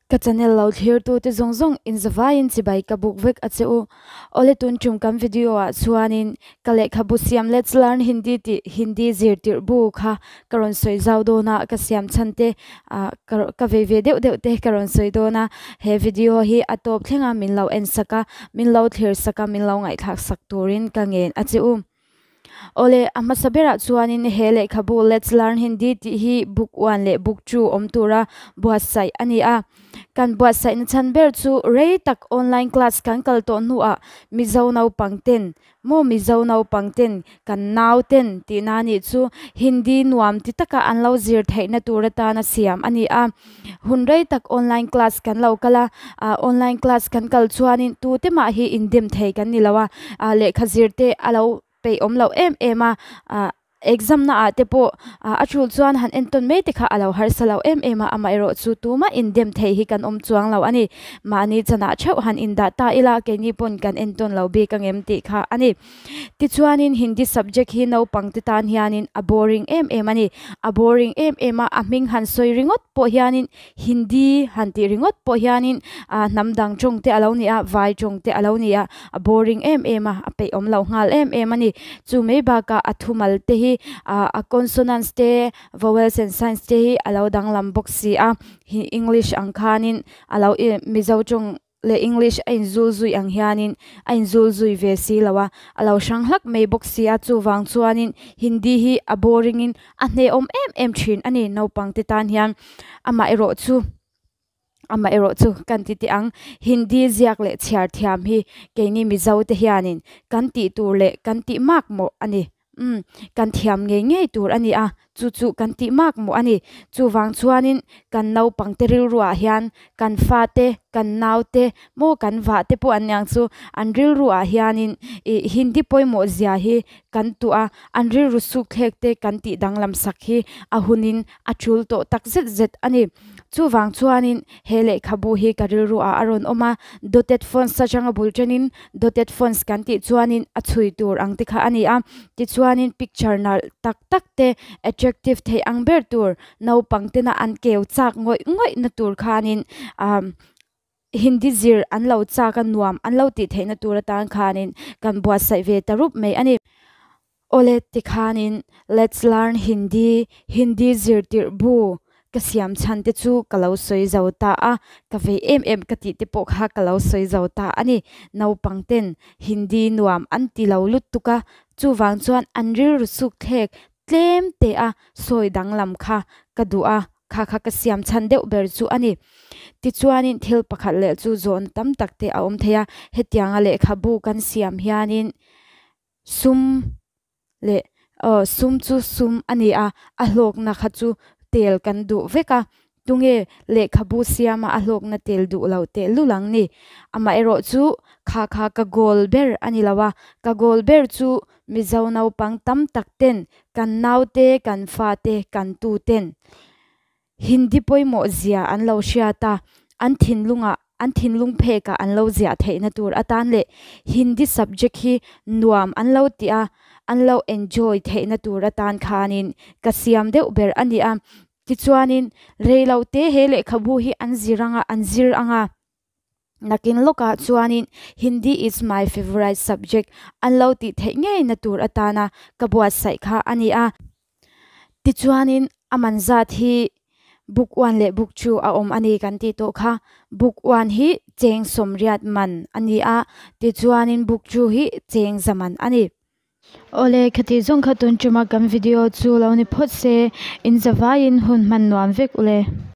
Ka channel lo thlir tute zawng zawng in zavaiin chibai ka buk vek a che u. Awle tun tum kan video ah chuanin ka lehkhabu siam Let's Learn Hindi tih Hindi zirtirh bu kha ka rawn sawi zau dawn a, ka siam chhan te ah ka vei ve deuh deuh te ka rawn sawi dawn a. He video hi a tawp thleng a min lo en sak a, min lo thlir sak a, min lo ngaihthlak sak turin ka ngen a che u. Awle, a hmasa berah chuanin he lehkhabu Let's Learn Hindi tih hi book one leh book two awm tura buatsaih a ni a. Kan buatsaihna chhan ber chu rei tak online class kan kal tawh hnuah Mizo naupang ten maw Mizo naupang ten kan nau ten tihna nih chu Hindi nuam ti taka an lo zir theihna tur atana siam a ni a. Hun rei tak online class kan lo kal a, online class kan kal chuanin tute mah hi indem thei kan ni lo a, lehkha zir te a lo peih awm loh em em a, ah exam na ah te pawh ah a tul chuan han entawn mai te kha a lo harsa lo em em a, amaherawh chu tumah indem thei hi kan awm chuang lo a ni. Mahni chanah theuh han indah ta ila keini pawn kan entawn lo bik angem tih kha a ni. Tichuanin Hindi subject hi naupang te tan hianin a boring em em a ni. A boring em em a, a hming han sawi ringawt pawh hianin Hindi han tih ringawt pawh hianin ah hnam dang tawng te a lo ni a, vai tawng te a lo ni a, a boring em em a, a peih awm lo nghal em em a ni. Chu mai bakah a thumal te hi ah a consonants te, vowels and signs te hi a lo danglam bawk si a, hi English ang khanin a lo Mizo tawng leh English a inzul zui ang hianin a inzul zui ve si lo a, a lo hrang hlak mai bawk si a, chuvang chuanin Hindi hi a boring in a hnehawm em em thin a ni naupang te tan hian amah erawh chu amah erawh chu kan ti teh ang Hindi ziak leh chhiar thiam hi keini Mizo te hianin kan tih tur leh kan tih mak mawh a ni. Umm, kan thiam ngei ngei tur a ni a, chu chu kan tih mak mawh a ni. Chuvang chuanin kan naupangte rilruah hian kan fate, kan naute maw kan vahte pawh an niang chu an rilruah hianin ih Hindi pawimawh zia hi kan tuah a, an rilru sukthlek te kan tih danglam sak hi a hunin a tul tawh tak zet zet a ni. Chuvang chuanin he lehkhabu hi ka rilruah a rawn awm a, dotted fonts atanga bul tanin dotted fonts kan tih chuanin a chhui tur ang te kha a ni a, tichuanin picture nalh tak tak te attractive theih ang ber tur naupang tena an keu chak ngawih ngawih na tur khanin ah Hindi zir an lo chak a nuam an lo tih theihna tur atan khanin kan buatsaih ve ta rup mai a ni. Awle tikhanin Let's Learn Hindi, Hindi zirtirh bu ka siam chhan te chu ka lo sawi zo ta a, ka vei em em ka tih te pawh kha ka lo sawi zo ta a ni. Naupang ten Hindi nuam an ti lo lutuk a, chuvang chuan an rilru suk thlek tlem teh a sawi danglam kha ka duh a, kha kha ka siam chhan deuh ber chu a ni. Tichuanin thil pakhat leh chu zawhna tam tak te a awm thei a, hetianga lehkhabu kan siam hianin Sum leh aw sum chu sum a ni a, a hlawkna kha chu tel kan duh vek a, tunge lehkhabu siama a hlawkna tel duh lo teh lul ang ni. Amaherawh chu kha kha ka goal ber a ni lo a, ka goal ber chu Mizo naupang tam tak ten kan naute, kan fate, kan tuten Hindi pawimawh zia an lo hriat a, an thinlungah, an thinlung phekah an lo ziah theihna tur atan leh Hindi subject hi nuam an lo tih a, an lo enjoy theihna tur atan khanin ka siam deuh ber a ni a. Tichuanin, reilote he lehkhabu hi an zir anga, an zir anga. Nakin lawkah chuanin Hindi is my favourite subject an lo tih theih ngeina tur atana ka buatsaih kha a ni a. Tichuanin a man zat hi book one leh book two a awm a ni kan tih tawh kha. Book one hi cheng sawmriat man a ni a, tichuanin book two hi cheng za man a ni. Awle, khati zawng kha tun tuma kan video chu lo ni phawt se, in zavaiin hun hman nuam vek ule.